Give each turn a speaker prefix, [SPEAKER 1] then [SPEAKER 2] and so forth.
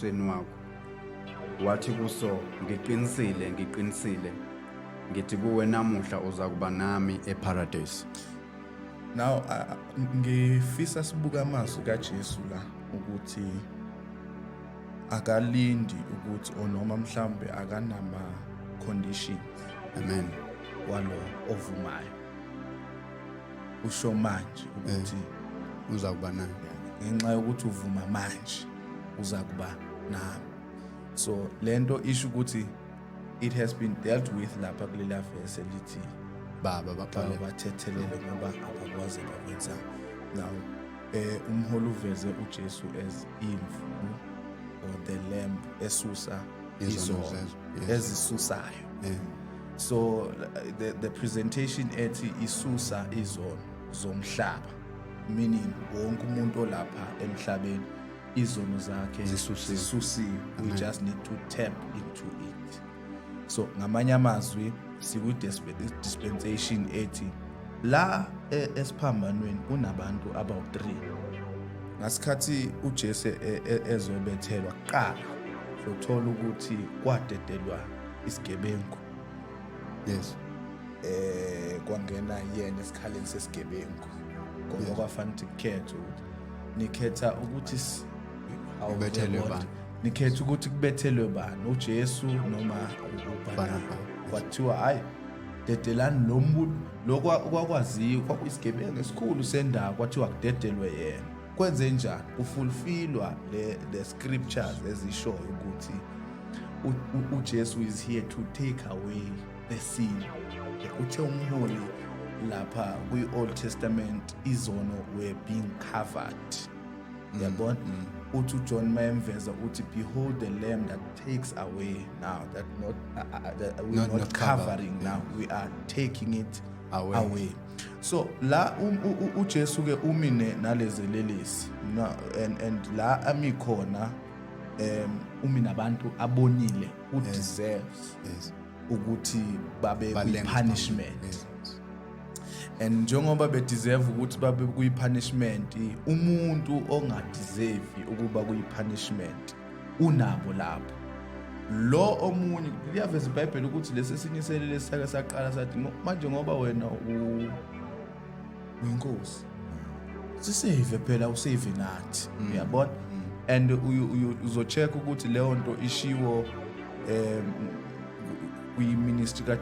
[SPEAKER 1] Embusweni wakho. Wathi kuso, "Ngiqinisile, ngiqinisile, ngithi kuwe, namuhla uzakuba nami eParadise."
[SPEAKER 2] Now ngifisa sibuka amazwi kaJesu la ukuthi akalindi ukuthi or noma mhlambe akanama conditions
[SPEAKER 1] Amen.
[SPEAKER 2] walo ovumayo. Usho manje ukuthi
[SPEAKER 1] uzakuba naye.
[SPEAKER 2] Ngenxa yokuthi uvuma manje, uza kuba nami. So lento isho ukuthi it has been dealt with lapha kulela verse elithi
[SPEAKER 1] Baba,
[SPEAKER 2] Baba,
[SPEAKER 1] baxolele,
[SPEAKER 2] bathethelele ngoba abakwazi abakwenzayo. Now umholi uveze uJesu as imvu or the lamb esusa
[SPEAKER 1] izono
[SPEAKER 2] izono
[SPEAKER 1] zezwe, yes.
[SPEAKER 2] ezisusayo. So the presentation ethi isusa izono zomhlaba, meaning wonke umuntu olapha emhlabeni izono zakhe
[SPEAKER 1] zisusiwe.
[SPEAKER 2] Zisusiwe. We just need to tap into it. So ngamanye amazwi sikwi dispensation ethi la esiphambanweni kunabantu abawu-3 ngasikhathi uJesu ezobethelwa kuqala. Sothola ukuthi kwadedelwa isigebengu, kwangena yena esikhaleni sesigebengu ngoba kwafanele ukuthi kukhethwe ukuthi nikhetha ukuthi
[SPEAKER 1] Kubethelwe
[SPEAKER 2] uyabona?
[SPEAKER 1] bani?
[SPEAKER 2] Nikhetha ukuthi kubethelwe bani, uJesu noma uBarnaba?
[SPEAKER 1] Barnaba.
[SPEAKER 2] Kwathiwa hayi, dedelani lo muntu lokwa kwakwaziwa kwakuyisigebengu esikhulu sendawo, kwathiwa kudedelwe yena. Kwenze njani? Kufulfilwa le the scriptures ezishoyo ukuthi uJesu is here to take away the sin. Uthe umholi lapha kwi-Old Testament izono were being covered, yabona? Uthi uJohn mayemveza uthi, "Behold the lamb that takes away." Now that not that we're not,
[SPEAKER 1] not covered,
[SPEAKER 2] covering now, we are taking it
[SPEAKER 1] away.
[SPEAKER 2] Away. So la uJesu ke umi nalezi lelesi and la ami khona umi nabantu abonile who deserves ukuthi babe
[SPEAKER 1] Balenge
[SPEAKER 2] kwi-punishment. And njengoba bedeserve ukuthi babe kwi-punishment, umuntu ongadeserve ukuba kwi-punishment unabo lapho. Lo omunye liyaveza iBhayibheli ukuthi lesi esinye iselele sake saqala sathi, "Manje ngoba wena uyinkosi, sisave phela, usave nathi," uyabona? And uzocheck ukuthi leyo nto ishiwo kwi-ministry.